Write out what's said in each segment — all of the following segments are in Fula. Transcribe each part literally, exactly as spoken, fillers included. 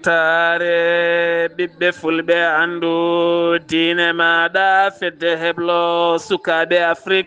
Taare ɓiɓɓe fulɓe anndu diine maaɗa fedde heblo sukaaɓe Afrik.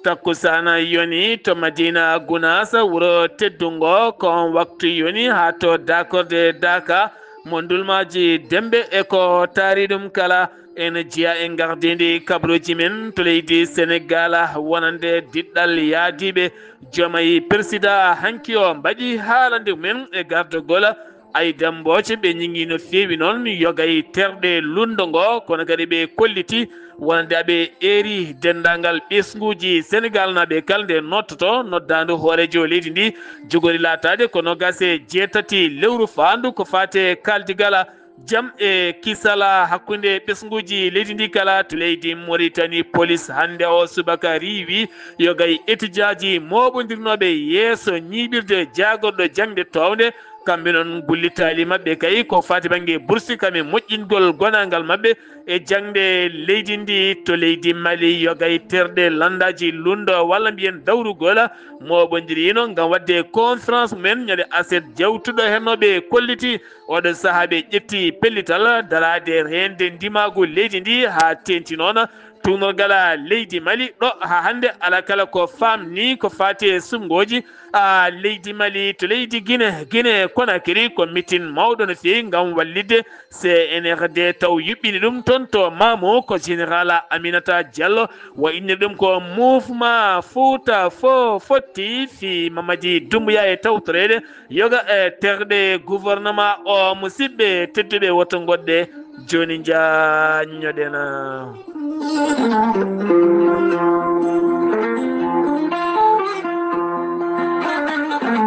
Takkusaana yoni to Madina Gunaas, wuro teddungo, ko on waktu yoni haa to daakorde Daaka mo ndulmaaji Dembe e ko taari ɗum kala. En jiya e ngardindi kabaruuji men to leydi Senegaal, wonande diɗɗal yaadiiɓe jomayi persida hanki o mbaɗi haalande men e gardagol Ayda Mbooc. Ɓe ñiŋi no feewi noon yoga e terɗe lunndo ngo, kono kadi ɓe kolliti wonande aɓe eeri denndaangal ɓesnguuji Senegaal naaɓe kala nde nodtoto noddaandu hooreejo leydi ndi, jogori laataade ko noogaas e jeetati lewru faandu ko faati e kaaldigal jam e kisal hakkunde ɓesnguuji leydi ndi kala to leydi Moritani. Polis hannde o subaka riiwi yoga e etijaaji mooɓondirnooɓe yeeso ñiiɓirde jaagorɗo jaŋde toownde. Kamɓe noon, gullitaali maɓɓe kay ko faati bannge bursi kam e moƴƴingol gonaangal maɓɓe e jaŋde leydi ndi to leydi Mali. Yoga e terɗe lanndaaji lunndo walla mbiyen dawrugol mooɓondirino ngam waɗde conférence mumen ñande aset jawtuɗo hennooɓe kolliti oɗo sahaa ɓe ƴetti pellital daraade reende ndimaagu leydi ndi haa teeŋti noon tuugnorgal leydi Mali ɗo haa hannde alaa kala ko faamni ko faati e suɓngooji a leydi Mali to leydi Gine. Gine Konakiri ko mitin mawɗo no feewi ngam wallitde C N R D taw yuɓɓini ɗum toon to Mamu ko Général Aminata Diallo, wa inni ɗum ko mouvement Fouta fo fotti fii Mamadi Doumbouya e tawtoreede yoga e terɗe gouvernement o. Musidɓe tedduɓe, woto ngoɗɗe jooni njaññoɗen.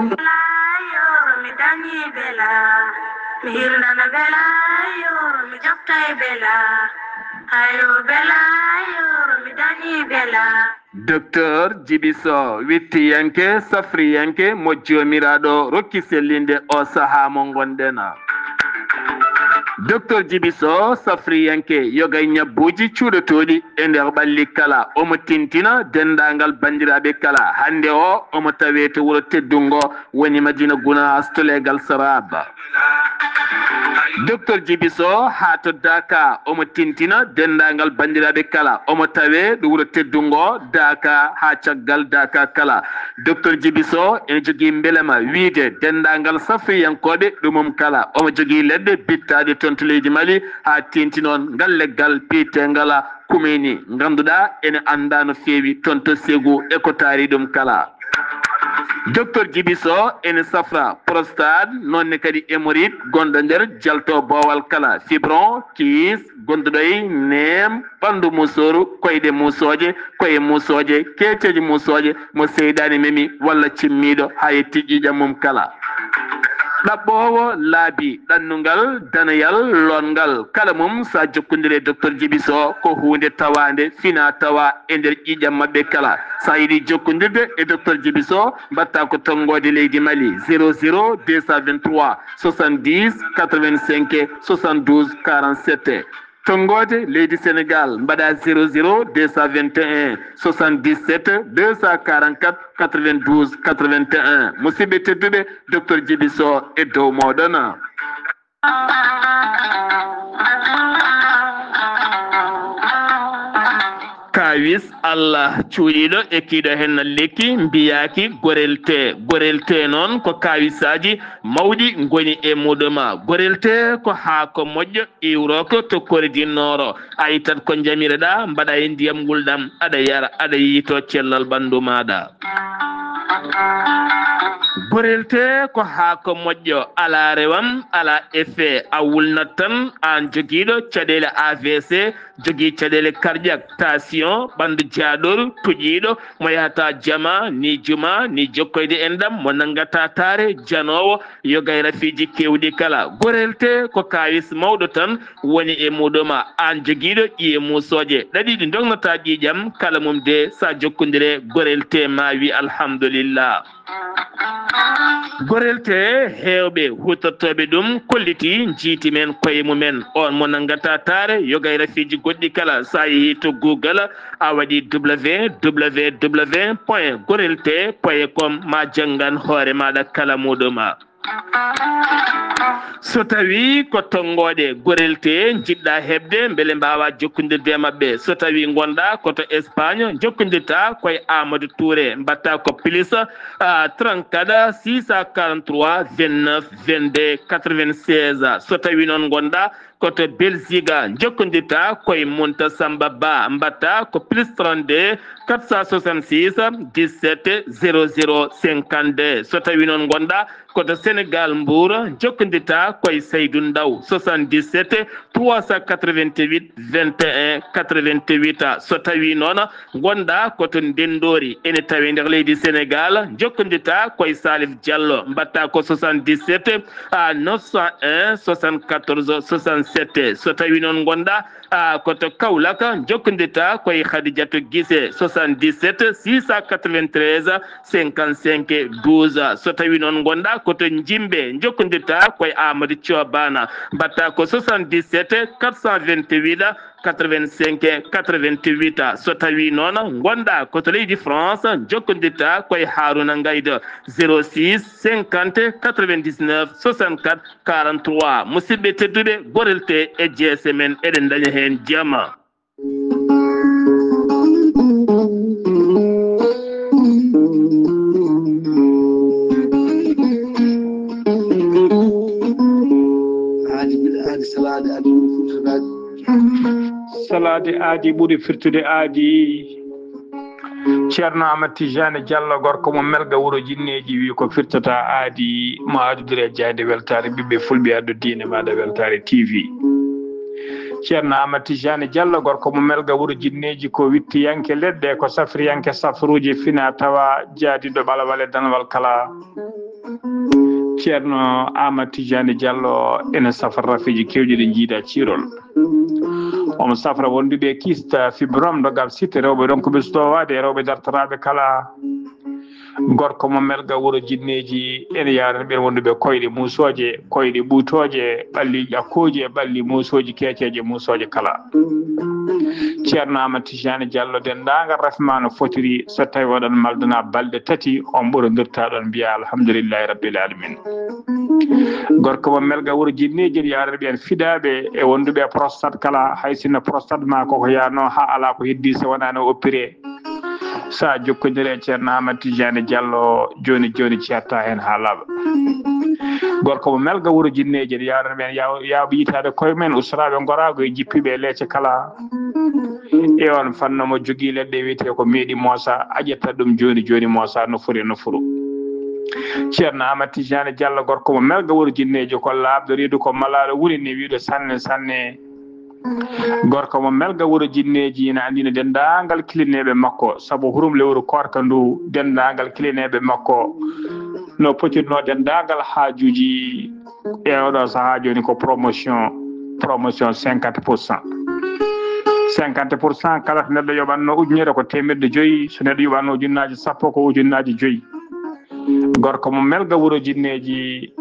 Bela, yoro mi dañi bela, mi hirnana bela, yoro mi joftay bela, ayo bela, yoro mi dañi bela. Docteur Djiby Sow, wittiyanke, safriyanke, mo Joomiraaɗo rokki sellinde o sahaa mo ngonɗen. Docteur Djiby Sow, safriyanke, yoga e ñabbuuji cuuɗotooɗi e nder ɓalli kala. Omo tintina denndaangal banndiraaɓe kala. Hannde o, omo tawee to wuro teddungo, woni Madina Gunaas to leegal Saraba. Docteur Djiby Sow haa to Daaka, omo tintina denndaangal banndiraaɓe kala. Omo tawee ɗo wuro teddungo Daaka haa caggal Daaka kala. Docteur Djiby Sow ene jogii mbelema wiyde denndaangal safriyankooɓe ɗumum kala. Omo jogii leɗɗe bittaaɗe toon to leydi Mali haa teeŋti noon ngal leggal piyeteengal Kumeyni, ngannduɗaa ene anndaa no feewi toon to Ségou e ko taari ɗum kala. Docteur Djiby Sow ene safra prostate, noon ne kadi hémorroïde gonɗo nder jalto boowal kala, fibron, kyste, gonɗo e neem, ɓanndu musooru, koyɗe musooje, koye musooje, keeceeje musooje, mo seyɗaani memi walla cimmiiɗo haa yetti ƴiiƴam mum kala. Ɗaɓɓoowo laabi, ɗannungal, danayal, lootngal, kala mum so a jokkondire e Docteur Djiby Sow ko huunde tawaande, fina tawa e nder ƴiiƴam maɓɓe kala. So a yiɗi jokkondirde e Docteur Djiby Sow, mbaɗtaa ko tonngoode leydi Mali, zéro zéro deux cent vingt-trois soixante-dix quatre-vingt-cinq soixante-douze quarante-sept. Tonngoode leydi Senegaal, mbaɗaa zéro zéro deux cent vingt et un soixante-dix-sept deux cent quarante-quatre quatre-vingt-douze quatre-vingt-un. Musidɓe tedduɓe, Docteur Djiby Sow e dow mooɗon. Kaawis Allah cuuɗiiɗo e kiiɗo heen lekki mbiyaaki gorelte. Gorelte noon ko kaawisaaji mawɗi ngoni e muɗum. Gorelte ko haako moƴƴo iwrooko to kori dinnooro. A ittat ko njamireɗaa, mbaɗa e ndiyam ngulɗam, aɗa yara, aɗa yiytoo cellal ɓanndu maaɗa. Gorelte ko haako moƴƴo, alaa rewam, alaa effet, a wulnat tan, aan jogiiɗo caɗeele A V C, jogii caɗeele cardiaque, tension, ɓanndu jaaɗooru, tuƴiiɗo, mo yahata jama, ni juma, ni jokkoyde enɗam, mo nanngata taare, janoowo, yoga e rafiiji keewɗi kala. Gorelte ko kaawis mawɗo tan woni e muɗum. Aan jogiiɗo ƴiye muusooje ɗaɗi ɗi ndognataa ƴiiƴam, kala mum de, so a jokkondire Gorelte, ma wi alhamdulillah. Gorelte, heewɓe huutortooɓe ɗum kolliti, njiiti men koye mumen. On mo nanngata taare, yoga e rafiiji goɗɗi kala, so a yehii to Google, a waɗi W W W point gorelte point com, ma janngan hoore maaɗa kala muɗum. So tawii ko tonngooɗe gorelte njiɗɗa heɓde, mbele mbaawaa jokkondirde e maɓɓe. So tawii ngonɗaa ko to Espagne, njokkondirtaa ko e Amadou Touré. Mbaɗtaa ko plus, ah, trente-quatre, six cent quarante-trois, vingt-neuf, vingt-deux, quatre-vingt-seize. So tawii noon ngonɗaa ko to Belgique, njokkondirtaa ko e Munta Samba Ba. Mbaɗtaa ko plus trente-deux, quatre cent soixante-six, dix-sept, zéro zéro, cinquante-deux. So tawii noon ngonɗaa ko to Sénégal, Mbour, njokkondirtaa ko e Saydou Ndaw, soixante-dix-sept, trois cent quatre-vingt-huit, vingt et un, quatre-vingt-huit. So tawii noon ngonɗaa ko to Ndenndoori, ene tawee nder leydi Sénégal, njokkondirtaa ko e Salif Diallo, mbaɗtaa ko soixante-dix-sept, ah, neuf cent un, soixante-quatorze, soixante-sept. So tawii noon ngonɗaa, ah, ko to Kaolack, njokkondirtaa ko e Khadidiatou Guissé, soixante-dix-sept, six cent quatre-vingt-treize, cinquante-cinq, douze. So tawii noon ngonɗaa ko to Njimbe, njokkondirtaa ko e Amadou Thio Bana, mbaɗtaa ko soixante-dix-sept, quatre cent vingt-huit, quatre-vingt-cinq, quatre-vingt-huit. So tawii noon ngonɗaa ko to leydi France, njokkondirtaa ko e Harouna Ngaydo, zéro six, cinquante, quatre-vingt-dix-neuf, soixante-quatre, quarante-trois. Musidɓe tedduɓe, gorelte e jeese men, eɗen ndaña heen jam. Aadi, aadi, salaade, aadi, salaade. Salaade aadi ɓuri firtude aadi. Ceerno Amadou Tijani Diallo, gorko mo Melga, wuro Jinneeji, wi ko firtata aadi mo addude e jaaynde weltaare ɓiɓɓe fulɓe, addu diine maaɗa weltaare T V. Ceerno Amadou Tijani Diallo, gorko mo Melga, wuro Jinneeji, ko wittiyanke leɗɗe, ko safriyanke safruuji, fina tawa jaadiiɗo ɓalawal e danwal kala. Ceerno Amadou Tijani Diallo ene safra rafiji kewɗi ɗi jiida ciirol. Omo safra wonduɓe kista, fibrome, dogal sitte, rewɓe ronkuɓe sutowaade, rewɓe dartoraaɓe kala. Gorko mo Melga, wuro Jinneeji, ene yaarani ɓeen wonduɓe koyɗe muusooje, koyɗe ɓuutooje, ɓalli ƴakkooji e ɓalli muusooji, keeceeje muusooje kala. Ceerno Amadou Tijani Diallo, denndaangal rafi ma no fotiri, so tawi oɗon maldana balɗe tati, on ɓurondirta ɗon mbiya alhamdulillahi rabbil alamin. Gorko mo Melga, wuro Jinneeji, yaarani ɓeen fiɗaaɓe e wonduɓe e prostate kala, hay sinno prostate ma koko yaano ha ala ko heddi so wonano oppire. Sa jokkondire e Ceerno Amadou Tijani Diallo, joni joni ceerta hen ha laaɓa. Gorko mo Melga, wuro Jinneeji, yaarani ɓeen yaw-, yawɓe yitaade koye men, ustoraaɓe ngoraago e jippiiɓe e leece kala. E on fanno mo jogii leɗɗe wiyetee ko meeɗi moosa, a ƴetta ɗum jooni jooni moosa nofuru e nofuru. Ceerno Amadou Tijani Diallo, gorko mo Melga, wuro Jinneeji, ko laaɓɗo reedu, ko malaaɗo woni ne wiiɗo sanne sanne. Gorko mo Melga, wuro Jinneeji, ina anndina denndaangal kilineeɓe makko, sabu hurum lewru koorka ndu, denndaangal kilineeɓe makko no potirno denndaangal haajuuji e oɗo sahaa jooni ko promotion, promotion cinquante pour cent. Cinquante pour cent, kala to neɗɗo yoɓatno ujunere ko teemedde joyi, so neɗɗo yoɓatno ujunnaaji sappo ko ujunnaaji joyi. Gorko mo Melga, wuro Jinneeji,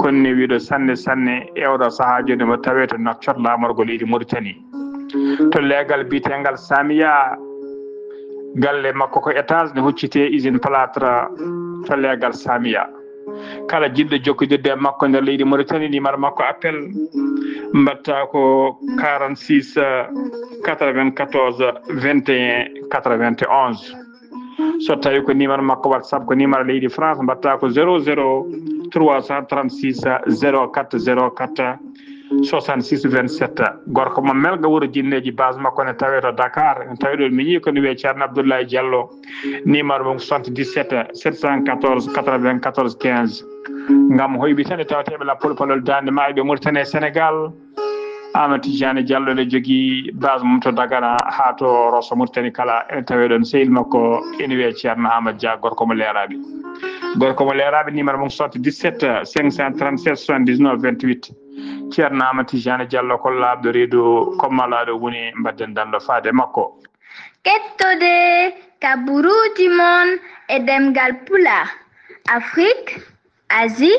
konni wiiɗo sanne sanne e oɗo sahaa jooni mo tawee to Nouakchott, laamorgo leydi Mauritanie. To leegal biyetengal Samiya, galle makko ko étage ne huccitee usine plâtre to leegal Samiya. Kala jiɗɗo jokkodirde e makko nder leydi Mauritanie, numéro makko appel mbaɗta ko quarante-six, quatre-vingt-quatorze, vingt et un, quatre-vingt-onze. So tawi ko numéro makko WhatsApp, ko numéro leydi France, mbaɗta ko zéro zéro trois cent trente-six zéro quatre zéro quatre soixante-six vingt-sept. Gorko mo Melga, wuro Jinneeji, base makko ne tawee to Dakar, ne tawee ɗo miñi ko ne wiyee Ceerno Abdoulaye Diallo. Numéro mum soixante-dix-sept sept cent quatorze quatre-vingt-quatorze quinze. Ngam hoyɓe tan e tawateeɓe lappol palol daande maayo ɓe Mauritanie e Sénégal. Amadou Tijani Diallo ne jogii base mum to Dagana haa to Rosso Mauritanie kala, ene tawee ɗon sehil makko ene wiyee Ceerno Amadou Dia, gorko mo Leeraaɓe. Gorko mo Leeraaɓe, numéro mum soixante-dix-sept cinq cent trente-sept soixante-dix-neuf vingt-huit. Ceerno Amadou Tijani Diallo ko laaɓɗo reedu, ko malaaɗo woni, mbadden dando faade makko. Kettode ka buruuji mon e ɗemngal Pulaar, Afrique, Asie,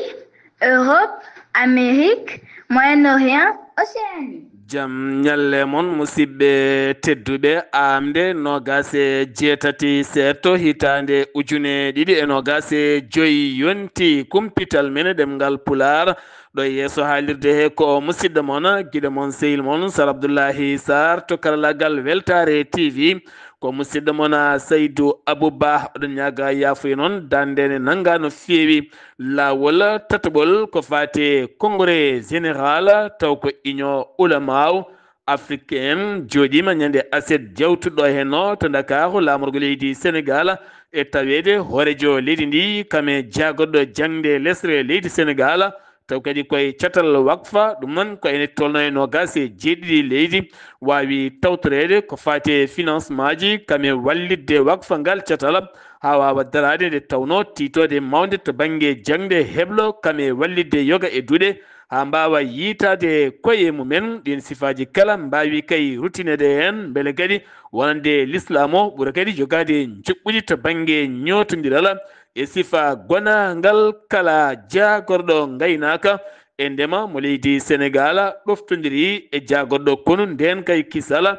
Europe, Amérique, Moyen-Orient, Océanie. Jam ñalle mon, musidɓe tedduɓe. Aamde noogaas e jeetati seeɗto, hitaande ujune ɗiɗi e noogaas e joy yonti. Kumpital men e ɗemngal Pulaar, ɗo yeeso haalirde he ko musidɗo mon, giɗo mon, sehil mon, Sar Abdullahi Sar, to karallaagal Weltaare T V. Ko musidɗo mon, a, Saydu Abu Ba. Oɗon ñaaga yaafuya noon, daande nde nannga no feewi. Laawol tataɓol ko faati e congrès général, taw ko union ulamaaw africain jooɗiima ñande aset jawtuɗo heen o to Ndakaaru, laamorgo leydi Senegaal, e taweede hooreejo leydi ndi, kam e jaagorɗo jaŋde lesre leydi Senegaal, taw kadi koye catal wakfa. Ɗum noon ko ene tolno e noogaas e jeeɗiɗi leydi waawi tawtoreede ko faati e financement ji, kam e wallitde wakfa ngal catal, haa waawa daraade nde tawnoo tiitoode mawnde to bannge jaŋde heblo, kam e wallitde yoga e duɗe, haa mbaawa yiytaade koye mumen. Ɗiin sifaaji kala mbaawi kay ruttineede heen, mbele kadi wonande lislaam o ɓura kadi jogaade njuɓɓudi to bannge ñootondiral e sifa gonaangal kala jaagorɗo ngaynaaka e ndema mo leydi Senegaal ɗoftondiri e jaagorɗo konu ndeen kay kisal,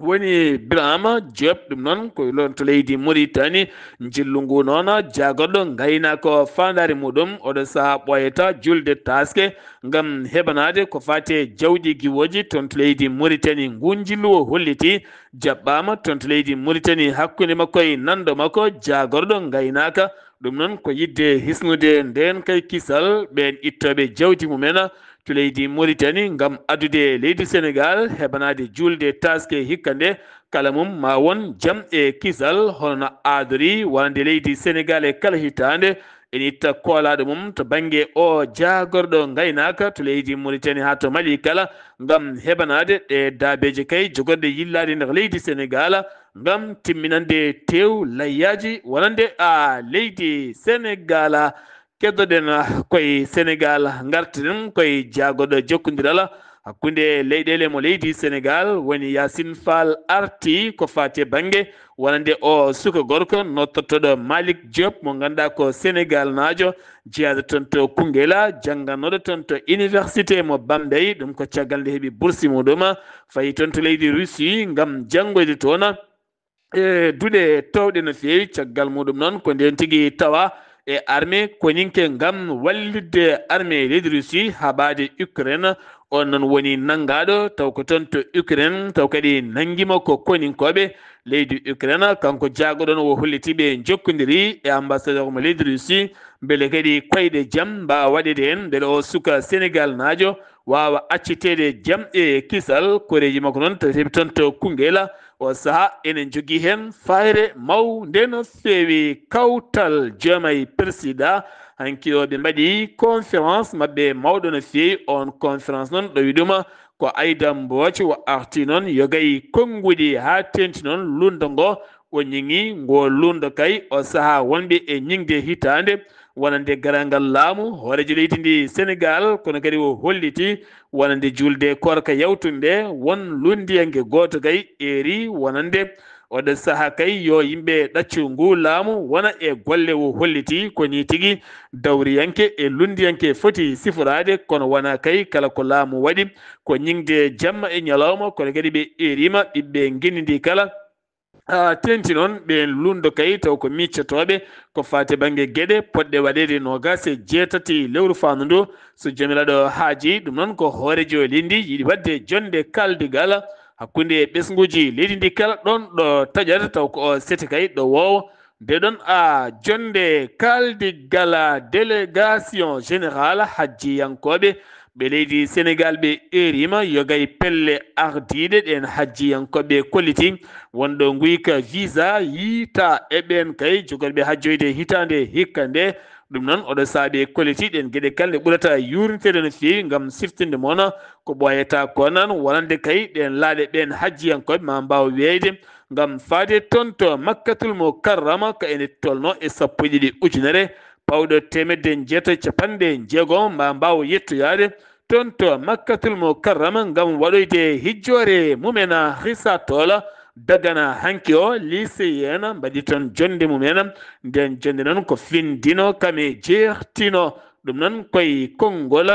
woni Birama Diop. Ɗum noon ko ɗoon to leydi Mauritanie. Njillu ngu noon, jaagorɗo ngaynaaka o, faandaare muɗum oɗo sahaa ɓooyata julde taaske ngam heɓanaade ko faati e jawɗi giwooji toon to leydi Mauritanie. Ngu njillu o holliti jaɓɓaama toon to leydi Mauritanie hakkunde makko e nanndo makko jaagorɗo ngaynaaka. Ɗum noon ko yiɗde hisnude ndeen kay kisal ɓeen ittooɓe jawdi mumen to leydi Mauritanie ngam addude leydi Senegaal heɓanaade juulde taaske hikka nde. Kala mum ma won jam e kisal, hono no aadori wonande leydi Senegaal e kala hitaande. Ene itta koolaaɗo mum to bannge o jaagorɗo ngaynaaka to leydi Mauritanie haa to Mali kala, ngam heɓanaade ɗe daabeeje kay jogorɗe yillaade nder leydi Senegaal, ngam timminande tew layyaaji wonande a leydi Senegaal. Keddoɗen, ah, koye Senegaal, ngartiren koye jaagorɗo jokkondiral hakkunde leyɗeele mo leydi Senegaal, woni Yacine Fall, arti ko faati e bannge wonande o suka gorko nodtortooɗo Malick Diop, mo ngannduɗaa ko Senegaalnaajo, jeyaaɗo toon to Koungheul, janngannooɗo toon to université mo Bambey. Ɗum ko caggal nde heɓi bursi muɗum, fayi toon to leydi Russie ngam janngoyde toon e duɗe toowɗe no feewi. Caggal muɗum noon, ko ndeen tigi tawa e armée koninke ngam wallitde armée leydi Russie haɓaade Ukraine. On noon woni nanngaaɗo, taw ko toon to Ukraine, taw kadi nanngiima ko koninkooɓe leydi Ukraine. Kanko jaagoɗon o holliti ɓe njokkondiri e ambassadeur mo leydi Russie, mbele kadi koyɗe jam mbaawa waɗeede heen, mbele o suka Senegaalnaajo waawa acciteede jam e kisal. Koreeji makko noon tawi heɓi toon to Koungheul. O sahaa ene jogii heen fayre mawnde no feewi. Kawtal Jomaay Persidaa, hanki o ɓe mbaɗi conférence maɓɓe mawɗo no feewi. On conférence noon ɗowi ɗum ko Ayda Mbooc, o arti noon yogay konnguɗi haa teenti noon lundo ngo. O ñiŋi ngo lundo kay o sahaa wonɓe e ñiŋde hitaande wonande garal ngal laamu hooreejo leydi ndi Senegaal, kono kadi o holliti wonande juulde koorka yawtunde won lunndiyanke gooto kay eeri wonande oɗo sahaa kay yo yimɓe ɗaccu ngu laamu wona e golle. O holliti ko nii tigi dawriyanke e lunndiyanke foti siforaade, kono wona kay kala ko laamu waɗi ko ñiŋde jamma e ñalawma, kono kadi ɓe eeriima ɓiɓɓe ngenndi ndi kala. A teenti noon ɓeen lundo kay taw ko miccotooɓe ko faati bannge geɗe potɗe waɗeede noogaas e jeetati lewru faandu ndu. So Joomiraaɗo haaji ɗum noon ko hooreejo leydi yiɗi waɗde jonnde kaaldigal hakkunde ɓesnguuji leydi ndi kala ɗoon ɗo taƴata taw ko o sete kay ɗo woowo. Nde ɗoon a jonnde kaaldigal délégation générale hajjiyankooɓe ɓe leydi Senegaal ɓe eeriima yogay pelle ardiiɗe ɗeen hajjiyankooɓe kolliti wonɗo nguyka visa yiita e ɓeen kay jogorɓe hajjoyde hitaande hikka nde. Ɗum noon oɗo saabe kolliti ɗeen geɗe kala nde ɓurata yuurniteede no feewi ngam siftinde mono ko ɓooyata ko nan wonande kay ɗeen laaɗe ɓeen hajjiyankooɓe ma mbaaw weeyde ngam faade toon to Makkatul Mukarrama ka ene tolno e sappo e ɗiɗi ujunere pawɗo teemedde jeetati capanɗe jeegom ma mbaaw yettoyaade toon to Makkatul Mukarrama ngam waɗoyde hijjoore mumen. Hisa Tola dagana hanki o lycéen mbaɗi toon jonnde mumen. Nden jonnde noon ko findino kame jeertino ɗum noon koye konngol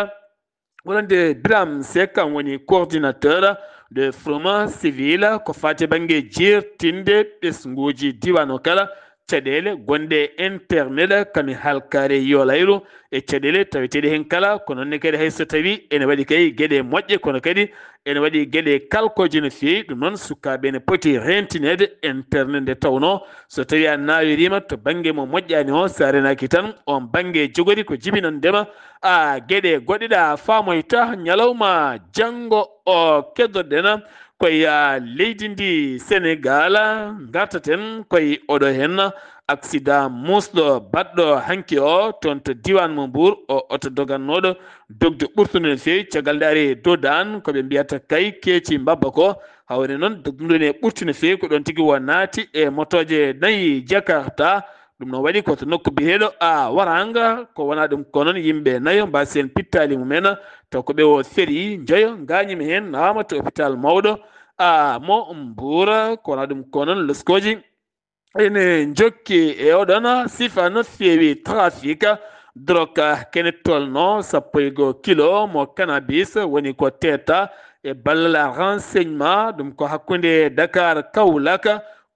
Wonande Biram Seck, kam woni coordinateur de Fruma Civil ko faati bannge jeertinde ɓesnguuji diiwaan o kala, caɗeele gonɗe e internet, kami halkaare yolayru e caɗeele taweteeɗe heen kala. Ko noon ne kadi, hay so tawii ene waɗi kay geɗe moƴƴe, kono kadi ene waɗi geɗe kalkooje no feewi. Ɗum noon, sukaaɓe ene poti reentineede internet nde tawnoo so tawii a naawiriima to bannge mo moƴƴaani o, so a reenaaki tan oon bannge jogori ko jibinandema a geɗe goɗɗe ɗe a faamoyta. Ñalawma janngo o keddoɗen koye leydi ndi Senegal, ngartaten koye oɗo heen accident muusɗo baɗɗo hanki o toon to diiwaan mo Mbuur. O oto dogannooɗo dogde ɓurtude no feewi, caggal nde ari dow daan ko ɓe mbiyata kay keeci mbabba ko, hawri noon dogduɗo ne ɓurti no feewi, ko ɗoon tigi o naati e motooje nayi Jakarta. Ɗum noon waɗi ko to nokku biyeteeɗo a Waranga, ko wonaa ɗum ko noon yimɓe nayo mbaasi heen pittaali mumen, taw ko ɓe o ferii njoyo ngaañiima heen, nawaama to hôpital mawɗo a mo Mbuur. Ko wonaa ɗum ko noon loskooji ene njokki e oɗon sifa no feewi trafic drogue kene tolno sappo e goo kilo mo cannabis woni ko teeta e ballal renseignement. Ɗum ko hakkunde Dakar Kaolack.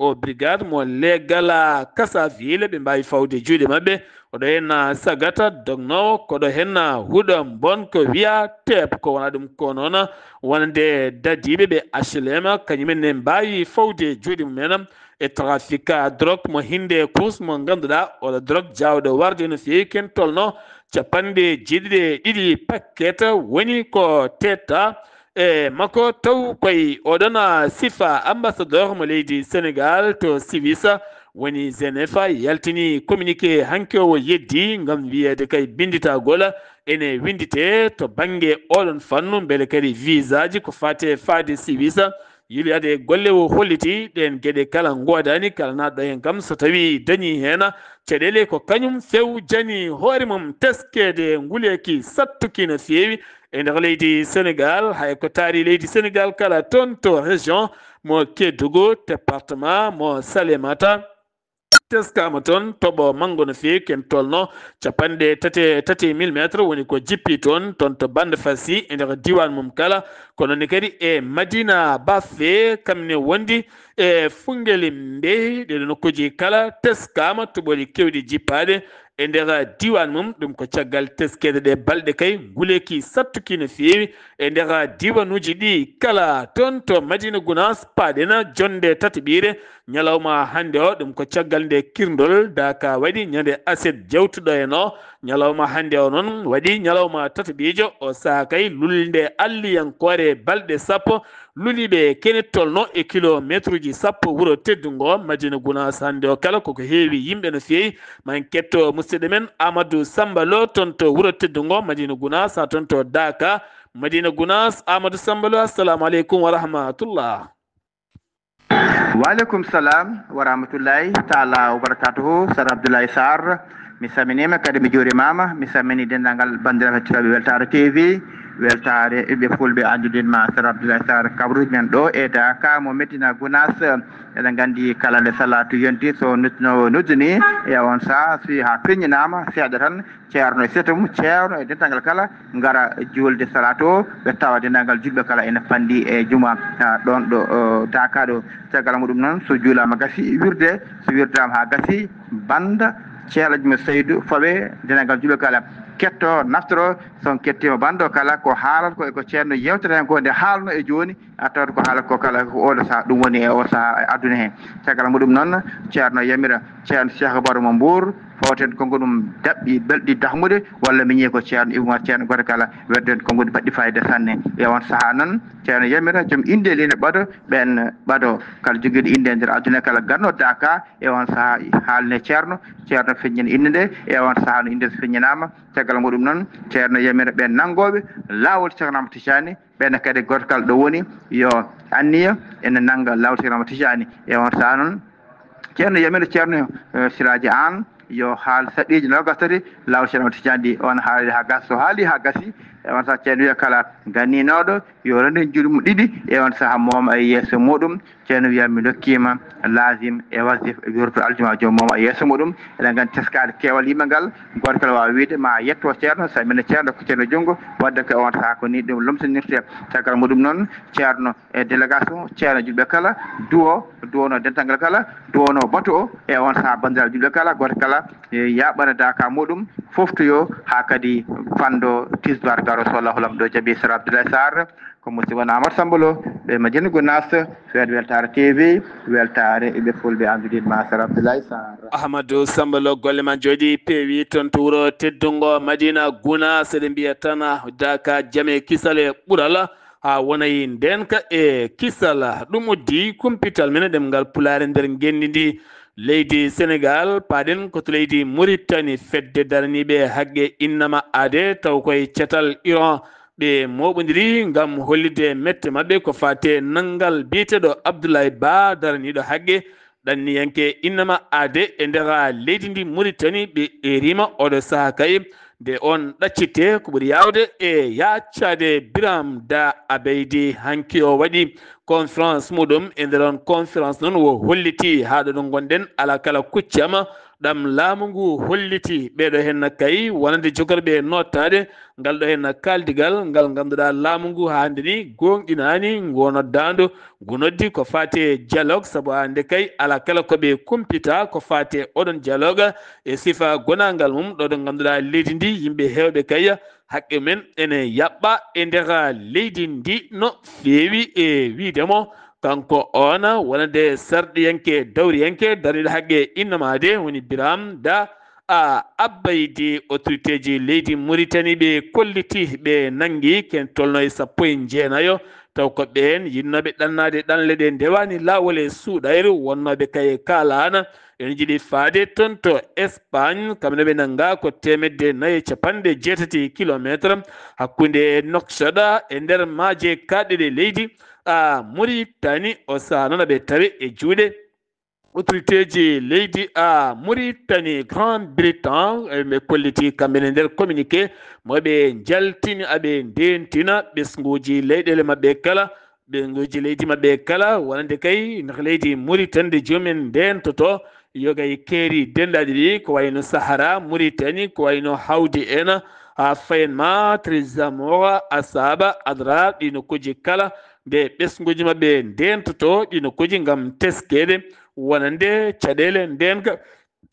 O brigade mo leegal Kassaville ɓe mbaawi fawde juuɗe maɓɓe. Oɗo heen sagata dognoowo, koɗo heen huɗo mbon ko wiya teep, ko wonaa ɗum ko noon wonande dadiiɓe ɓe H L M, kañumen ne mbaawi fawde juuɗe mumen e trafic drogue mo hinde kus mo ngannduɗaa oɗo drogue jaawɗo warde no feewi, ken tolno capanɗe jeeɗiɗi e ɗiɗi paquet woni ko teetta e makko. Taw koye oɗon sifa ambassadeur mo leydi Sénégal to Suisse woni Genève yaltini communiqué hanki o yeddi ngam wiyeede kay binnditagol ene winndite to bannge oɗon fannu, mbele kadi visaaji ko faati e faade Suisse. Yuli ade golle o holliti ɗeen geɗe kala ngoodani kala naatɗo heen kam so tawii dañii heen caɗeele ko kañum few jani hoore mum teskeede nguleeki sattuki no feewi e nder leydi Sénégal, hay ko taari leydi Sénégal kala toon to région mo Kédougou, département mo Salémata. Teskaama toon toɓo manngo no feewi, ken tolno capanɗe tati e tati millimétre woni ko jippi toon, toon to Bande Fassi e nder diiwaan mum kala, kono ne kadi e Madina Basse, kam ne wondi e Fungelimbe. Ɗeɗo nokkuuji kala teskaama toɓooli keewɗi jippaade e nder diiwaan mum. Ɗum ko caggal teskeede ɗe balɗe kay nguleeki sattuki no feewi e nder diiwanuuji ɗi kala. Toon to Madina Gunaas paaɗen jonnde tataɓiire ñalawma hannde o, ɗum ko caggal nde kirndol daaka waɗi ñande aset jawtuɗo en o. Ñalawma hannde o noon waɗi ñalawma tataɓiijo, o sahaa kay lulnde alliyankoore balɗe sappo luliiɓe kene tolno e kilomeetruuji sappo wuro teddungo Madina Gunaas hannde o kala koko heewi yimɓe no feewi. Ma en ketto musidɗo men Amadou Samba Lo toon to wuro teddungo Madina Gunaas, haa toon to Daaka Madina Gunaas. Amadou Samba Lo, assalamu aleykum wa rahmatullah. Waaleykum salam wa rahmatullahi taala wa barakatuhu. Sar Abdoulaye Sarr, mi salminiima kadi mi juurimaama. Mi salmini denndaangal banndiraaɓe hettotooɓe Weltaare T V. Weltaare ɓiɓɓe fulɓe anndude ma Sar Abdoulaye Sarr, kabruuji men ɗo e Daaka mo Medina Gunaas. Eɗen nganndi kala nde salaatu yonti so nodduɗo noddini e on saha, so haa peññinaama seeɗa tan, ceerno e seetu mum, ceerno e denndaangal kala ngara juulde salaatu o, ɓe tawa denndaangal juulɓe kala ene panndi e juma, ah, ɗoon ɗo, oh, Daaka ɗo. Caggal muɗum noon, so juulaama gasi, wirde, so wirdaama haa gasi, bannda, ceelaji mo Seydu, fawe, denndaangal juulɓe kala ketto, naftoro, so on kettiima banndo kala ko haalata ko e ko ceerno yewtata heen ko nde haalno e jooni, a tawat ko haala ko kala ko oɗo saha ɗum woni e o saha e aduna he. Caggal muɗum noon, ceerno yamira ceerno Cheikh Baro mo Mbour, fawten konngol mum daɓɓi belɗi dahmude, walla miñi ko ceerno Ibou Oumar, ceerno gooto kala, wedden konngol baɗɗi fayida sanne. E on saha noon, ceerno yamira joom innde leydi Ɓado, ɓeen Ɓado kala jogiiɗo innde e nder aduna kala ganno Daaka, e on saha haalne ceerno, ceerno feññina innde nde, e on saha no innde so feññinaama. Caggal muɗum noon, ceerno yamira ɓeen nanngooɓe laawol Ceerno Ahmad Tijani, ɓeen kadi gooto kala ɗo woni yo anniya ene nannga laawol Ceerno Ahmad Tijani. E on saha noon, ceerno yamira ceerno, eh, Siraaji Aan yo haal saɗiiji noogas tati laawol Ceerno Ahmad Tijani ɗi, on haali haa gasi. So haali haa gasi, E on saha ceerno wiya kala ganninooɗo yo rendu juuɗe mum ɗiɗi, e on saha mooma e yeeso muɗum. Ceerno wiya mi ndokkima lazim e wasif e wirdu aljuma joom mooma e yeeso muɗum. Eɗen nganndi teskaade keewal yimɓe ngal, gooto kala waawa wiide ma yetto ceerno, so minen ceerno ko ceerno junngo, wadde ko on saha ko ni ɗum lomtinirte. Caggal muɗum noon ceerno e délégation ceerno julɓe kala duwo, duwono dental ngal kala, duwono bato o, e on saha banndiraaɓe julɓe kala, gooto kala e yaaɓana daaka muɗum, foftoyo haa kadi fanndo tisbar garo so Allahu lamɗo jaɓi. Sara Abdoulaye Sarr, ko musidɗo mon Amadou Samba Lo, ɓe Madina Gounass, Suède Weltaare T V, weltaare e ɓe fulɓe Andudin ma Sara Abdoulaye Sarr. Ahmadou Samba Lo, golle ma njooɗi peewi toon to wuro teddungo Madina Gounass, eɗen mbiya tan daaka jam e kisal e ɓural, haa wonay ndeenka e kisal. Ɗum uddi kumpital men e ɗemngal Pulaar e nder ngenndi ndi. Leydi Senegaal, paaɗen ko to leydi Muritani, fedde daraniiɓe haqqe innama aade, taw koye catal Iran ɓe mooɓondiri ngam hollitde mette maɓɓe ko faati e nanngal biyeteeɗo Abdoulaye Ba, daraniiɗo haqqe ɗanniyanke innama aade e nder leydi ndi Muritani. Ɓe eeriima oɗo saha kay nde on ɗaccitte, ko ɓuri yaawde e yaaccade Biram Da Abeydi. Hanki o waɗi conférence muɗum. E nder on conférence noon, o holliti haa ɗo ɗo ngonɗen, alaa kala kuccama ɗam laamu ngu holliti. Ɓeeɗo henna kay wonande jogorɓe nootaade ngal ɗo henna kaaldigal ngal ngannduɗaa laamu ngu haa hannde ni gooŋɗinaani ngu noddaandu ngu noddi ko faati e dialogue, sabu haa hannde kay alaa kala ko ɓe kumpita ko faati e oɗon dialogue e sifa gonaangal mum. Ɗo ɗo ngannduɗaa leydi ndi yimɓe heewɓe kay haqqe men ene yaɓɓa e nder leydi ndi no feewi. E wiide mo, kanko oon wonande sarɗiyanke dawriyanke darniiɗo haqqe innama aade woni Biram Da Abeydi, autorité ji leydi Muritani ɓe kolliti, ɓe nanngi ken tolno e sappo e jeenayo, taw ko ɓeen yinnooɓe ɗannaade ɗanle ɗe ndewaani laawol e suuɗayru, wonnooɓe kaye kaalaana. Ene jiɗi faade toon to Espagne, kamɓe no ɓe nannga ko teemedde nayi e capanɗe jeetati kilometre hakkunde e Nouakchott e nder maaje kaaɗɗe ɗe leydi a Muritani. O saha noon aɓe tawe e juuɗe autorité ji leydi a Muritani. Grand Britain, eh, ɓe kolliti kamɓe ne nder communiqué mo ɓe njaltini aɓe ndentina ɓesnguuji leyɗeele maɓɓe kala, ɓesnguuji leydi maɓɓe kala, wonande kay nder leydi Muritani nde jomumen ndentoto, yoga e keeri denndaaɗi ɗi, ko wayno Sahara, Muritani, ko wayno Hawdi en, haa fayen ma Trizamora, Asaba, Adrar, ɗi nokkuuji kala, nde ɓesnguuji maɓɓe ndentoto ɗi nokkuuji ngam teskeede wonande caɗeele ndeenka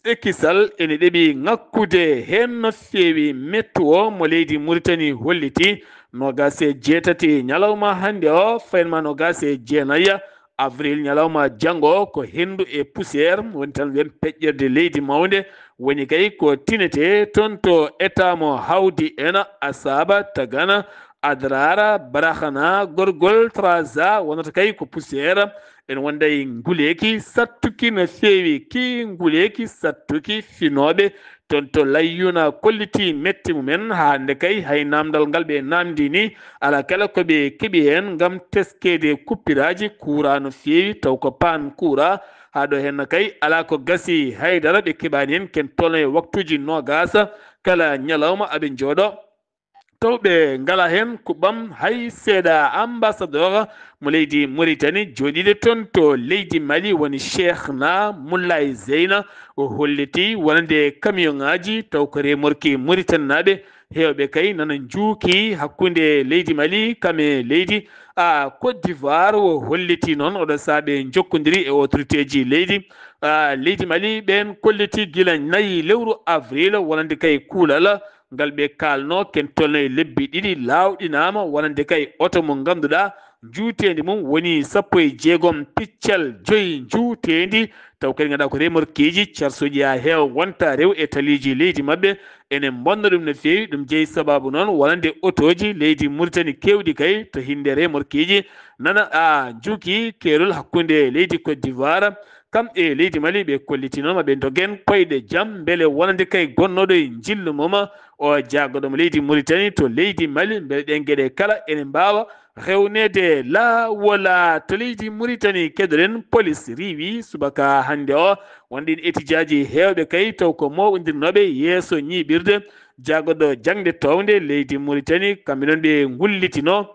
e kisal ene ɗeɓi ŋakkude heen no feewi. Mettu o mo leydi Muritani holliti noogaas e jeetati ñalawma hannde o, fayen ma noogaas e jeenayi avril, ñalawma janngo, ko henndu e poussière woni tan wen peƴƴirde leydi mawnde, woni kay ko tinete toon to état mo Hawdi en, Asaba, Tagana, Adrara, Barahana, Gorgol, Traza, wonata kay ko poussière. En wonda e nguleeki sattuki no feewi, ki nguleeki sattuki finooɓe toon to Layyuna kolliti mette mumen, haa hannde kay hay naamndal ngal ɓe naamndi ni, alaa kala ko ɓe keɓi heen ngam teskeede kuppiraaji kuuraa no feewi, taw ko paan kuuraa. Haa ɗo heen kay alaa ko gasi, haydara ɓe keɓaani heen, ken tolno e waktuuji noogaas kala ñalawma aɓe njooɗo. Taw ɓe ngala heen kuɓɓam hay seeɗa. Ambassadeur mo leydi Muritani jooɗiiɗo toon to leydi Mali woni Cheikhna Moulay Zeyna. O holliti wonande camion ŋaaji taw ko remorki Muritaninaaɓe heewɓe kay nana njuuki hakkunde leydi Mali kam e leydi a Côte d'Ivoire. O holliti noon oɗo sahaa ɓe njokkondiri e autorité ji leydi a leydi Mali. Ɓeen kolliti gila nayi lewru avril wonande kay kuulal ngal ɓe kaalno ken tolno e lebbi ɗiɗi laawɗinaama wonande kay oto mo ngannduɗaa njuuteendi mum woni sappo e jeegom piccal joyi njuuteendi, taw kadi ngannduɗaa ko remorqueeji, carsuuji haa heewa wonta rew e taliiji leydi maɓɓe. Ene mbonna ɗum no feewi, ɗum jeyi sabaabu noon wonande otooji leydi Muritani keewɗi kay to hinnde remorqueeji nana a njuuki keerol hakkunde leydi Côte d'Ivoire kam e leydi Mali. Ɓe kolliti noon ma ɓe ndogen koyɗe jam mbele wonande kay gonnooɗo e njillu mum o jaagoɗo mo leydi Muritani to leydi Mali, mbele ɗeen geɗe kala ene mbaawa rewneede laawola. To leydi Muritani keɗoɗen, polis riiwi subaka hannde o won ɗiin etijaaji heewɓe kay taw ko mooɓondirnooɓe yeeso ñiiɓirde jaagoɗo jaŋde toownde leydi Muritani, kamɓe noon ɓe ngullitinoo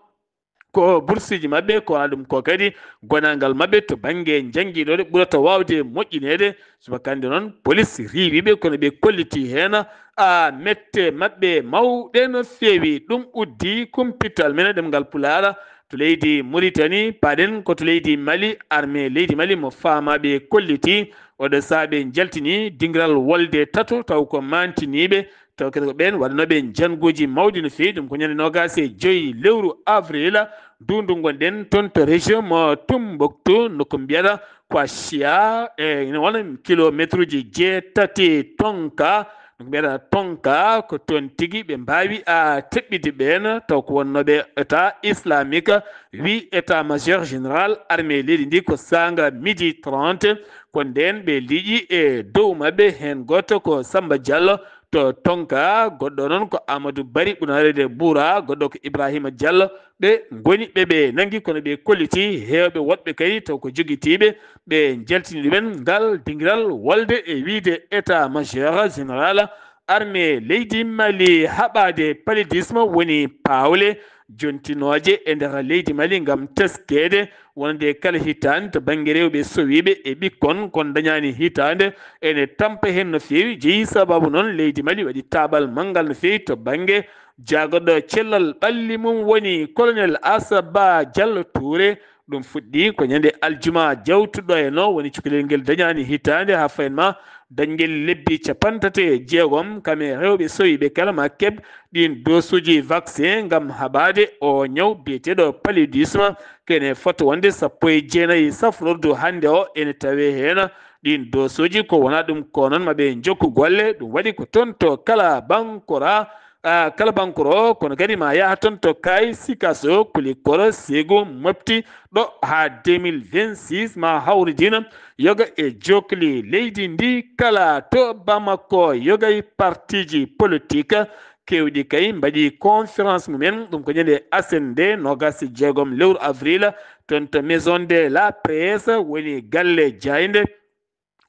ko bursuuji maɓɓe, ko wonaa ɗum ko kadi gonaangal maɓɓe to bannge janngiiɗo ɗe ɓurata waawde moƴƴineede. Subaka hannde noon, polis riiwii ɓe, kono ɓe kollitii heen a mette maɓɓe mawɗe no feewi. Ɗum uddi kumpital men e ɗemngal Pulaar to leydi Muritani, paaɗen ko to leydi Mali, armée leydi Mali mo faamaa ɓe kollitii. Oɗo sahaa ɓe njaltini dingiral wolde tato, taw ko maantiniiɓe, taw kadi ko ɓeen waɗanooɓe njannguuji mawɗi no feewi. Ɗum ko ñande noogaas e joy lewru avril, nduundu ngonɗen toon to région mo Tumbuktu, nokku mbiyata Kwashia, e ina wona kilomeetruuji jeetati tonka. Nokku mbiyata tonka, ko toon tigi ɓe mbaawi a teɓɓide ɓeen, taw ko wonnooɓe État Islamique, wi État Major Général armée leydi ndi ko saanga midi trente. Ko ndeen ɓe liƴi e dow maɓɓe, heen gooto ko Samba Diallo to Tonka, goɗɗo noon ko Amadou Bari Ɓunareede Buura, goɗɗo ko Ibrahima Diallo. Ɓe ngoni ɓe ɓe nanngi, kono ɓe kolliti heewɓe woɗɓe kadi taw ko jogitiiɓe, ɓe njaltini ɗumen ngal dingiral wolde e wiyde État Major Général armée leydi Mali. Haɓaade paludisme woni paawle jontinooje e nder leydi Mali ngam teskeede wonande kala hitaande to bannge rewɓe sowiiɓe e ɓikkon kon dañaani hitaande ene tampa heen no feewi. Jeyi sababu noon leydi Mali waɗi taaɓal manngal no feewi to bannge jaagoɗo cellal ɓalli mum woni Colonel Asaba Diallo Touré. Ɗum fuɗɗii ko ñande aljuma jawtuɗo e no woni cukalel ngel dañaani hitaande haa fayin ma dañgel lebbi capanɗe tati e jeegom. Kam e rewɓe sowiiɓe kala ma keɓ ɗiin dosuuji vaccin ngam haɓaade o ñaw biyeteeɗo paludisme. Kene fota wonde sappo e jeenayi safrordu hannde o ene tawee heen ɗiin dosuuji. Ko wonaa ɗum ko noon ma ɓe njokku golle. Ɗum waɗi ko toon to kala bankora, a, kala bankoro, kono kadi ma yaha toon to Kay, Sikaso, Kulikoro, Segu, Mopti, ɗo haa deux mille vingt-six ma hawridina yoga e jokli leydi ndi kala to Bamako. Yoga e partiiji politik keewɗi kay mbaɗi conférence mumen, ɗum ko ñande aset nde noogaas e jeegom lewru avril, toon to Maison de la Presse, woni galle jaaynde.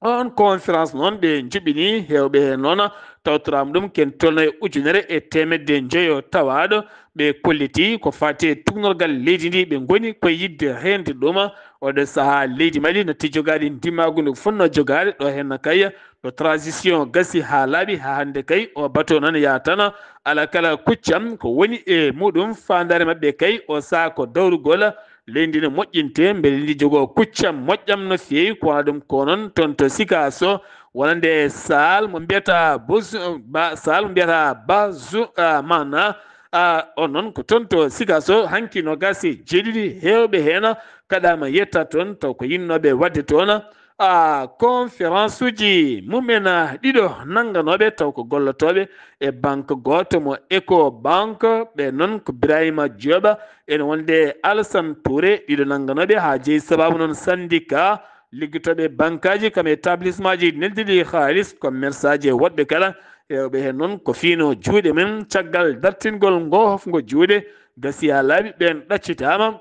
Oon conférence noon, ɓe njuɓɓini heewɓe heen noon, tawtoraama ɗum ken tolno e ujunere e teemedde njoyo tawaaɗo. Ɓe kolliti ko faati e tuugnorgal leydi ndi ɓe ngoni koye yiɗde reende ɗum. Oɗo sahaa leydi Mali natti jogaade ndimaagu ndu fotnoo jogaade, ɗo heen kay ɗo transition gasi haa laaɓi, haa hannde kay o bato noon yaatana. Alaa kala kuccam ko woni e muɗum, faandaare maɓɓe kay o sahaa ko dawrugol leydi ndi no moƴƴinte, mbele ndi jogoo kuccam moƴƴam no feewi. Ko wonaa ɗum ko noon toon to Sikaso, wonande saal mo mbiyata Bos-, ba-, saal mo mbiyata Bazu, a, Mana, a, on noon ko toon to Sikaso, hanki noogaas e jeeɗiɗi heewɓe heen kaɗaama yetta toon, taw ko yinnooɓe waɗde toon, a, conférence uji mumen, a, ɗiɗo nannganooɓe, taw ko gollotooɓe e banque gooto mo Ecobank, ɓe noon ko Birahima Diop, ene wonde Alassane Touré, ɗiɗo nannganooɓe haa jeyi sababu noon syndicat liggotooɓe bankaaji kam e établissement ji neldiɗi haalis, commerçant ji e woɗɓe kala. Heewɓe heen noon ko fiino juuɗe men caggal dartingol ngo hofngo juuɗe, gasi haa laaɓi, ɓeen ɗaccitaama.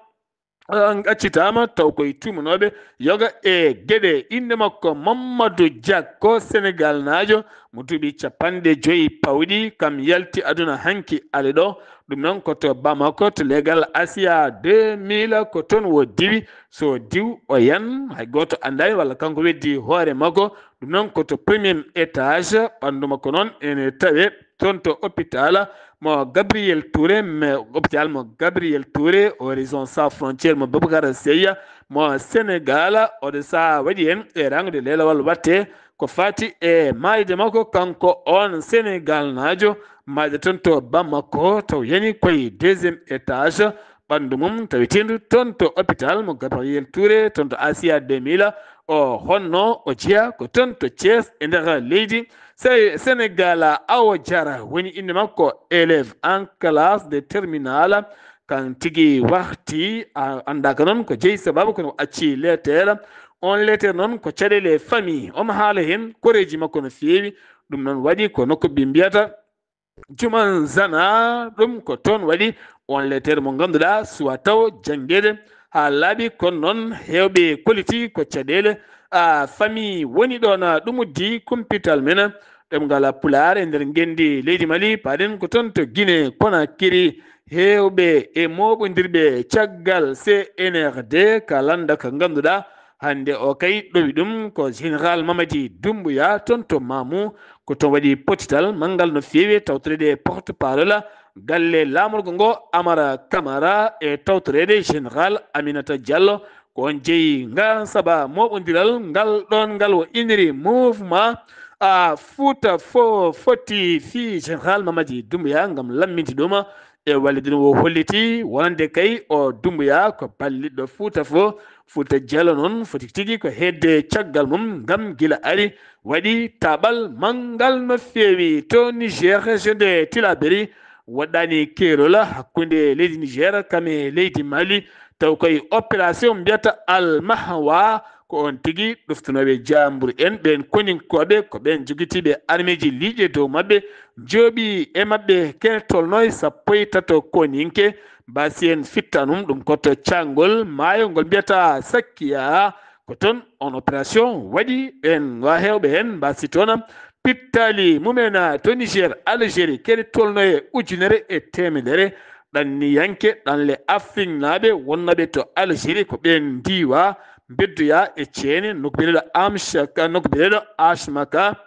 An accitaama taw koye tuumanooɓe yoga e geɗe. Innde makko Mamadou Diak, ko Senegaalnaajo mo duuɓi capanɗe joyi pawɗi, kam yalti aduna hanki ale ɗo. Ɗum noon ko to Bamako, to leegal Asia deux mille, ko toon wo diwi. So diw o yan, hay gooto anndaani walla kanko weddi hoore makko. Ɗum noon ko to premier étage, ɓanndu makko noon ene tawee toon to hôpital mo Gabriel Touré, mais hôpital mo Gabriel Touré, Horizon Sans Frontières mo Babacar Seye mo Sénégal. Oɗo sahaa waɗi heen e rangude leelawal watte ko faati e maayde makko, kanko on Senegaalnaajo, maayde toon to Bamako, taw yani koye deuxième étage ɓanndu mum taweteendu toon to hôpital mo Gabriel Touré, toon to Asia deux mille. O honno o jeyaa ko toon to Thiès e nder leydi Se-, Senegal. Awo Jara woni innde makko, élève en classe de terminale. Kan tigi warti, a, anndaaka noon ko jeyi sababu, kono o acci leeteere. On leeteere noon ko caɗeele famille. Omo haala heen koreeji makko no feewi. Ɗum noon waɗi ko nokku ɓe mbiyata Juman Zana, ɗum ko toon waɗi on leeteere mo ngannduɗaa suwa taw janngeede haa laaɓi, kono noon heewɓe koliti ko caɗeele, a, famille woni ɗoon, a, ɗum uddi kumpital men. ɗemngal Pulaar e nder ngenndi leydi Mali, paaɗen ko toon to Guinée Conakry, heewɓe e mooɓondirɓe caggal C N R D ka lannda ka ngannduɗaa hannde o kay ɗowi ɗum ko Général Mamadi Doumbouya toon to Mamou. Ko toon waɗi pottital manngal no feewi, tawtoreede e porte-parole galle laamorgo ngo, Amara Camara, e tawtoreede Général Aminata Diallo. Ko on jeyi ngal saba mooɓondiral ngal ɗoon ngal o iniri mouvement a Fouta fo foti fii Général Mamadi Doumbouya ngam lamminti ɗum e wallitde ɗum. O holliti wonande kay o Doumbouya ko balliɗɗo Fouta fo. Fouta Diallo noon foti tigi ko hedde caggal mum ngam gila ari waɗi taɓal manngal no feewi to Niger, région de Tillabéri. Waɗɗaani keerol hakkunde leydi Niger kam e leydi Mali, taw koye opération mbiyata Al Mahwa. Ko on tigi ɗoftunooɓe jaambur en ɓeen koninkooɓe, ko ɓeen jogitiiɓe armeeji liiƴe dow maɓɓe, njooɓi e maɓɓe kene tolnoo e sappo e tato koninke. Mbasi en fittanum ɗum ko to caangol maayo ngol mbiyata Sakkiya. Ko toon on opération waɗi. Ɓeen wa heewɓe heen mbasi toon pittaali mumen to Niger, Algérie, kene tolnoo e ujunere e teemedere ɗanniyanke ɗanle Afriknaaɓe wonnooɓe to Algérie. Ko ɓeen ndiiwa mbeddoya e ceene nokku biyeteeɗo Amshaka, nokku biyeteeɗo Ashmaka.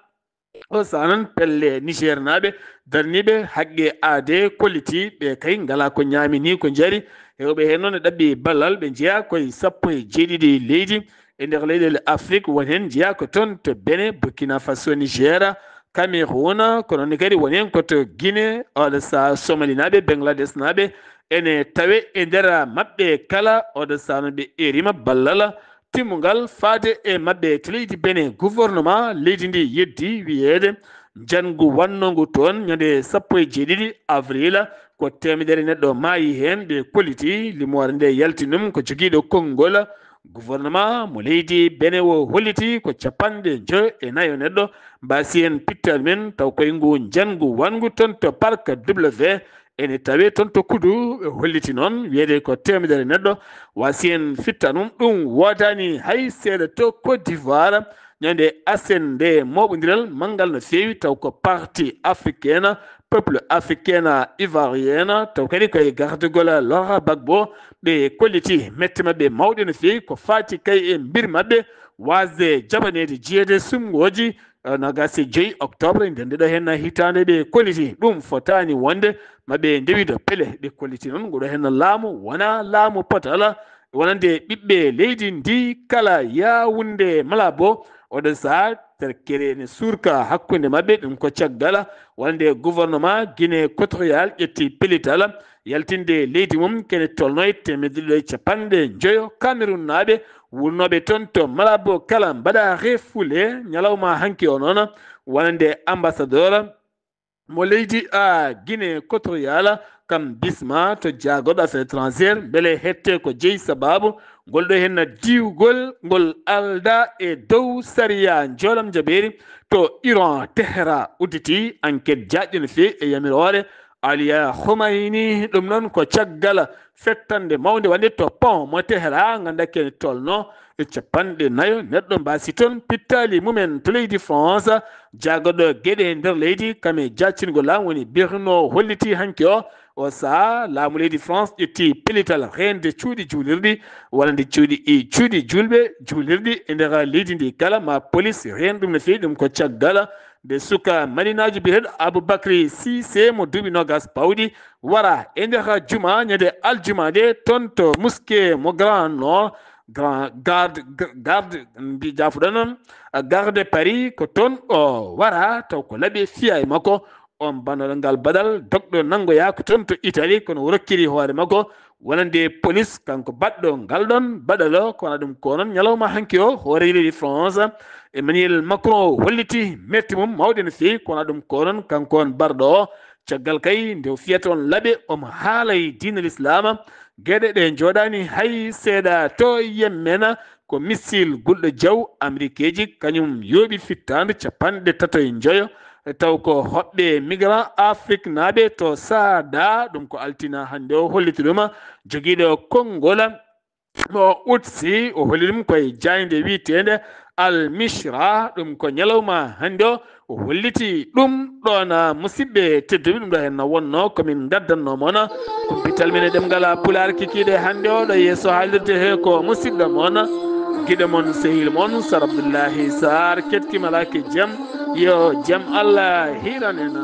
O sanan pelle Nigernaaɓe darniiɓe haqqe aadee kolliti ɓe kay ngalaa ko ñaami ni ko njari. Heewɓe heen noon e ɗaɓɓi ballal, ɓe njeyaa koye sappo e jeeɗiɗi leydi e nder leyɗeele Afrik, won heen njeyaa ko toon to Benin, Burkina Faso, Niger, Cameroun, kono noon kadi won heen ko to Guinée, oɗo sahaa Somalinaaɓe, Bangladesnaaɓe ene tawee e nder maɓɓe kala. Oɗo sahaa noon ɓe eerima ballal timmungal faade e maɓɓe to leydi Benin. Gouvernement leydi ndi yeddi wiyeede njanngu wannongu toon ñande sappo e jeeɗiɗi avril ko teemedere neɗɗo maayi heen, ɓe kolliti limoore nde yalti ɗum ko jogiiɗo konngol gouvernement mo leydi Benin o holliti ko capanɗe njoyo e nayo neɗɗo mbasi en pittaali men, taw koye ngu njanngu wanngu toon to parc W ene tawee toon to Kudu. Ɓe holliti noon wiyeede ko teemedere neɗɗo wasi en fitta ɗum. Ɗum woodaani hay seeɗa to Côte d'Ivoire. Ñande asen nde mooɓondiral manngal no feewi, taw ko parti africaine, peuple africaine ivoirienne, taw kadi koye gardugol Laurent Gbagbo ɓe kolliti mette maɓɓe mawɗe no feewi ko faati kay e mbir maɓɓe waasde jaɓaneede jiyeede suɓngooji, eh, nogas e joyi octobre nde ndeɗo heen hitaande ɓe kolliti. Ɗum fotaani wonde maɓe ndewido pele, ɓe kolliti noon ngoɗo heen laamu wonaa laamu potal wonande ɓiɓɓe leydi ndi kala. Yaawunde Malabo, oɗo sahaa terkere ne suurka hakkunde maɓɓe, ɗum ko caggal wonande gouvernement Guinée équatoriale ƴetti pellital yaltinde leydi mum kene tolnoo e teemedde ɗiɗi e capanɗe njoyo Cameroun naaɓe wulnooɓe toon to Malabo kala mbaɗa refuule ñalawma hanki o noon, wonande ambassadeur mo leydi a Guinée équatoriale kam bisma to jaagoɗo affaire étrangère mbele hette ko jeyi sababu ngol ɗo henna diwgol ngol alda e dow sariya njoolam jabeeri to Iran Tehran udditi enquête jaajɗo no feewi e yamiroore Aliya Khomeini. Ɗum noon ko caggal fettande mawnde waɗde to pont mo Tehran, ngannda kene tolno e capanɗe nayo neɗɗo mbasi toon pittaali mumen to leydi France. Jaagoɗo geɗe e nder leydi kam e jaccingol laamu woni Berno holliti hanki o o sahaa laamu leydi France ƴetti pellital reende cuuɗi juulirɗi walla nde cuuɗi e cuuɗi julɓe juulirɗi e nder leydi ndi kala ma police reen ɗum no feewi. Ɗum ko caggal nde suka malinaajo biyeteeɗo Aboubacry Cissé mo duuɓi nogas pawɗi wara e nder juma ñande aljuma nde toon to mosquée mo Grand Nord, grand garde garde mbi jaafuɗo noon garde Paris ko toon o wara taw ko laaɓi fiya e makko. On bannoɗo ngal baɗal dogɗo nanngoyaa ko toon to Italie kono o rokkiri hoore makko wonande police kanko baɗɗo ngal ɗon baɗal o. Kono ɗum ko noon ñalawma hanki o hoore leydi France Emmanuel Macron o holliti merti mum mawɗe no feewi. Kono ɗum ko noon kanko on barɗo o caggal kay nde o fiyata on laaɓe omo haalay diina lislaama geɗe ɗe njooɗaani hay seeɗa to Yemen. Ko missile gulɗo jaw Amerikeeji kañum yooɓi fittaandu capanɗe tato e njoyo taw ko hoɓɓe migrant Afriknaaɓe to Saada. Ɗum ko altina hannde o holliti ɗum jogiiɗo konngol mo utsi o holli ɗum koye jaaynde wiyeteende Al Mishra, ɗum ko ñalawma hannde o, o holliti ɗum ɗoon, musidɓe tedduɓe. Ɗum ɗo henna wonno ko min ngaddanno moon kumpital men e ɗemngal Pulaar kikiiɗe hannde o. Ɗo yeeso haalirde he ko musidɗo moon, giɗo moon, sehil moon, Sar Abdullahi Sar. Kettimalaaki jam, yo jam Allah hiran en.